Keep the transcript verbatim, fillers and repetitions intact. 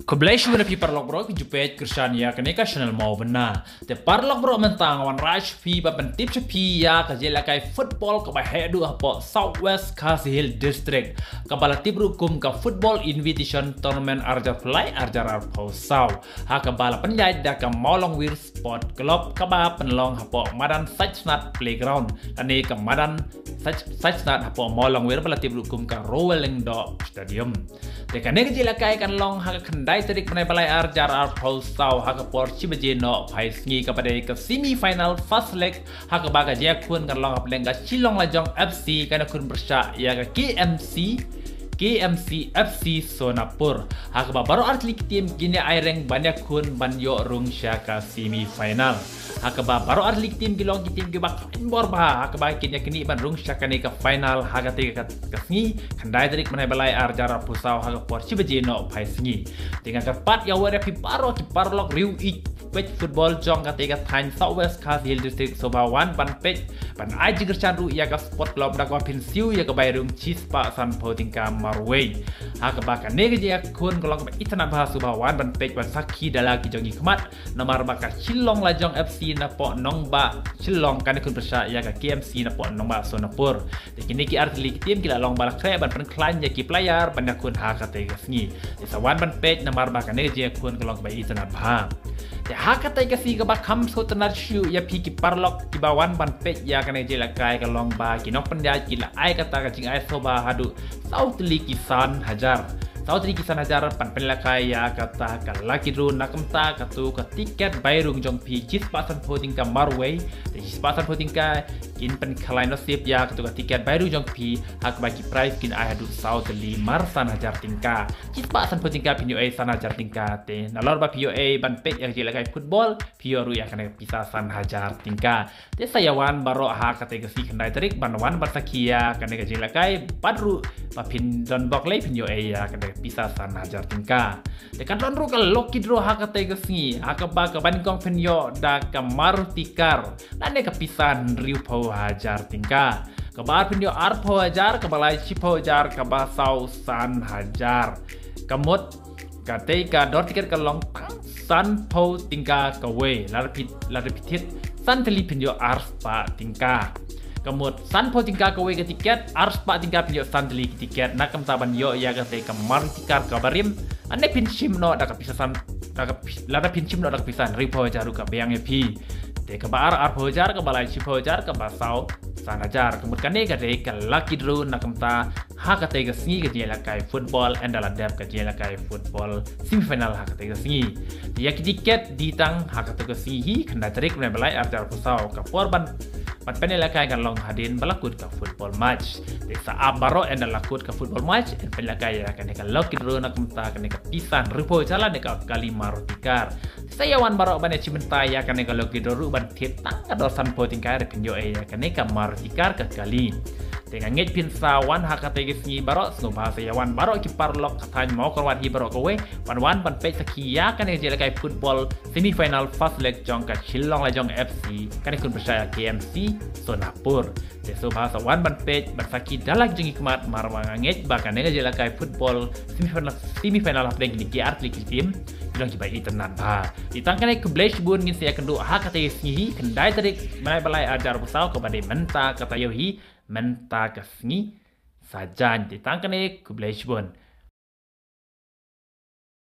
Khublei shibun ïa phi paralok baroh ki ju peit kyrshan ïa kane ka channel Mawbynna. Te paralok baroh, mynta nga wanrah sha phi ban pyntip sha phi ïa ka jingïalehkai football kaba heh duh hapoh South West Khasi Hills District, kaba la tip ruh kum ka Football Invitation Tournament arhajar arphew lai arhajar arphew saw, ha kaba la pynïaid da ka Mawlongwir Sport Club kaba pynlong hapoh madan Saitsnat Playground lane ka madan Sait-, Saitsnat hapoh Mawlongwir ba la tip ruh kum ka Rowell Lyngdoh Stadium. Te kane ka jingïalehkai kan long ha ka khyndai tarik bnai ba lai arhajar arphew saw ha ka por shi baje nohphai sngi, kaba dei ka semi final first leg, ha kaba ka jingïakhun kan long hapdeng ka Shillong Lajong F C kane khun pyrshah ïa ka K M C, K M C F C Sonapur. Ha kaba baroh artylli ki team kin ïa aireng ban ïakhun ban ïoh rung sha ka semi final. Ha kaba baroh artylli ki team ki long ki team kiba khlaiñ bor bha, ha kaba kin ïa knieh ban rung sha kane ka final ha katei ka, ka sngi, khyndai tarik bnai ba lai arhajar arphew saw ha ka por shi baje nohphai sngi. Te nga kyrpad ïa wad ïa phi baroh ki paralok riew ïeit peit football jong katei ka thaiñ South West Khasi Hills District, sngewbha wan ban peit, ban ai jingkyrshan ruh ïa ka Sport Club da kaba phin siew ïa ka bai rung shispah sanphew tyngka marwei. Ha kaba kane ka jingïakhun ka long kaba itynnad bha, sngewbha wan ban peit ban sakhi da la ki jong ngi khmat, namar ba ka Shillong Lajong F C napoh nongbah Shillong kane khun pyrshah ïa ka K M C napoh nongbah Sonapur. Te kine ki artylli ki team ki la long ba la khreh ban pynkhlaiñ ïa ki player ban ïakhun ha katei ka sngi. Te sa wan ban peit namar ba kane ka jingïakhun ka long kaba itynnad bha. Te ha katei ka sngi kaba kham sngewtynnad shuh ïa phi ki paralok kiba wan ban peit ïa kane ka jingïalehkai ka long ba ki nongpynïaid ki la ai kata ka jingai sngewbha haduh saw tylli ki san hajar. Saw tylli ki san hajar ban pynïalehkai ïa kata ka lucky draw, na ka bynta kato ka tiket bai rung jong phi shispah sanphew tyngka marwei. Te shispah sanphew tyngka kin pynkhlaiñ nasib ïa kato ka tiket bai rung jong phi, ha kaba ki prize kin ai haduh saw tylli mar san hajar tyngka. Shispah sanphew tyngka phin ïoh ei san hajar tyngka, te nalor ba phi ïoh ei ban peit ïa ka jingïalehkai football, phi ïoh ruh ïa kane ka pisa san hajar tyngka. Te sa ïa wan baroh ha katei ka sngi khyndai tarik ban wan ban sakhi ïa kane ka jingïalehkai, bad ruh ba phin don bok lei phin ïoh ei ïa kane ka pisa san hajar tyngka. Te kan don ruh ka lucky draw ha katei ka sngi, ha kaba ka banyngkong phin ïoh da ka Maruti car lane ka pisa hynriewphew hajar tyngka. Kaba ar phin ïoh arphew hajar, kaba lai shiphew hajar, kaba saw san hajar. Ka mut katei ka dor tiket ka long tang sanphew tyngka kawei. Lada phi, lada phi thied san tylli phin ïoh arspah tyngka. Ka mut sanphew tyngka kawei ka tiket, arspah tyngka phin ïoh san tylli ki tiket. Na ka bynta ban ïoh ïa katei ka Maruti car kaba rim, lane phin shim noh da ka pisa san, da ka pi-, lada phin shim noh da ka pisa hynriewphew hajar ruh ka biang ïa phi. Te kaba ar arphew hajar, kaba lai shiphew hajar, kaba saw san hajar. Ka mut kane ka dei ka lucky draw na ka bynta ha katei ka sngi ka jingïalehkai football, ynda la dep ka jingïalehkai football semi final ha katei ka sngi. Te ïa ki tiket die tang ha katei ka sngi hi, khyndai tarik bnai ba lai arhajar arphew saw. Ka por ban, ban pynïalehkai kan long hadien ba la kut ka football match. Te sa ap baroh ynda la kut ka football match, yn pynïalehkai ïa kane ka lucky draw na ka bynta kane ka pisa hynriewphew hajar lane ka kali Maruti car. Sa ïa wan baroh ban ïa chimbynta ïa kane ka lucky draw ruh ban thied tang ka dor sanphew tyngka ruh phin ïoh ei ïa kane ka Maruti car ka kali. Te nga ngeit phin sa wan ha katei ka sngi baroh, sngewbha sa ïa wan baroh ki paralok ka thaiñ Mawkyrwat hi baroh kawei, ban wan ban peit sakhi ïa kane ka jingïalehkai football semi final first leg jong ka Shillong Lajong F C kane khun pyrshah ïa K M C Sonapur. Te sngewbha sa wan ban peit ban sakhi da la ki jong ngi khmat, namar ba nga ngeit ba kane ka jingïalehkai football semi final, semi final hapdeng kine ki artylli ki team ki long kiba itynnad bha. Te tang kane, khublei shibun, ngin sa ïakynduh ha katei ka sngi hi, khyndai tarik bnai ba lai arhajar arphew saw, kaba dei mynta ka taïew hi, mynta ka sngi Saitjaiñ. Te tang kane, khublei shibun.